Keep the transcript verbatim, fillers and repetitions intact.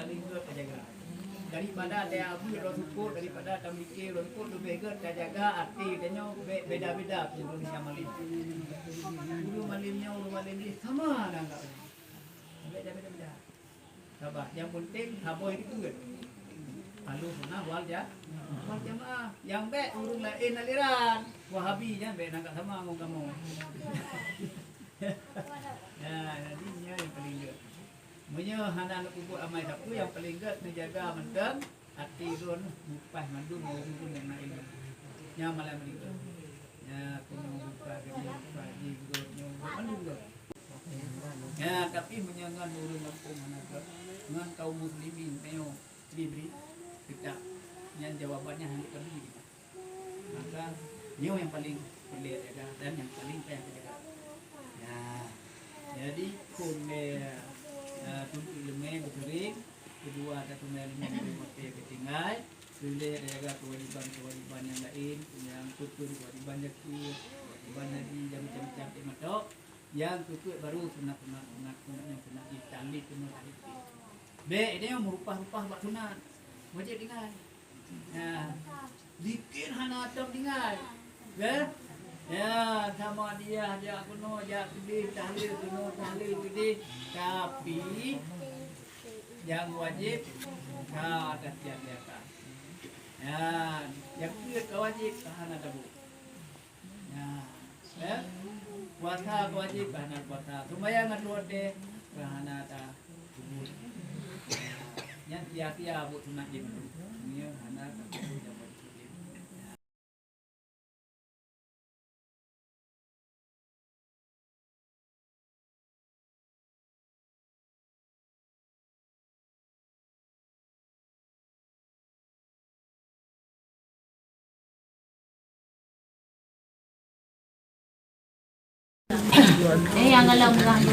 Paling gèt tajaga. Daripada taabeuet roh seupôt, daripada tamikir roh seupôt, leubeh gèt tajaga até tanyoe be-, beda-beda keu ureueng nyang malém. Ureueng malém nyoe, ureueng malém jih sama na anggap nyoe. Beda-beda. Saban, nyang penting saboh dikeue. Ahlussunnah wal ja-, wal jamaah. Nyang bèk ureueng laén aliran Wahabi nyan bèk na anggap sama ngon kamoe. Ya, jadi nyan nyang paling gèt. Meunyoe hana neupeubuet amai sapeue, nyang paleng gèt neujaga mantong até droeneuh, leupah mandum ureueng-ureueng nyang na ileumèe. Nyan malah paleng gèt. Nyan keunoe buka, keunoe buka, jih gèt nyoe gèt mandum gèt. Ya, tapi meunyoe ngon ureueng gampông hana gèt, ngon kaum muslimin meunyoe bri-bri, teutab. Nyan jawabannya hana tabri. Maka nyoe nyang paleng peureulèe jaga dan nyang paleng payah tajaga. Ya. Jadi phôn lé, eh, tuntut ileumèe beuseuring, keudua tateumèe ileumèe beutôi watèe geutinggai, peureulèe tajaga keuwajéban-keuwajéban nyang laén, nyang keupeue keuwajéban zakeuet, keuwajéban haji, dan macam-macam ék matok. Nyang keupeue baru sunat-sunat, sunat, sunat nyang sunat jih, tahlil sunat tahlil jih. Bèk, nyoe meurupah-rupah bak sunat. Wajéb tinggai. Ya. Zikir hana tom tinggai. Ya. Ya, sama dia jak keunoe, jak keudéh, tahlil keunoe, tahlil keudéh. Tapi, nyang wajéb, ka tasiap biasa. Ya, nyang keu ka wajéb, ka hana tabu. Ya, eh? Puasa ka wajéb, ka hana puasa. Sumbayang ateueh watèe, ka hana tapeubuet. Nyan sia-sia buet sunat jih mandum. Nyoe hana tapeubuet nyang wajéb. Eh, yang kalau murah tu.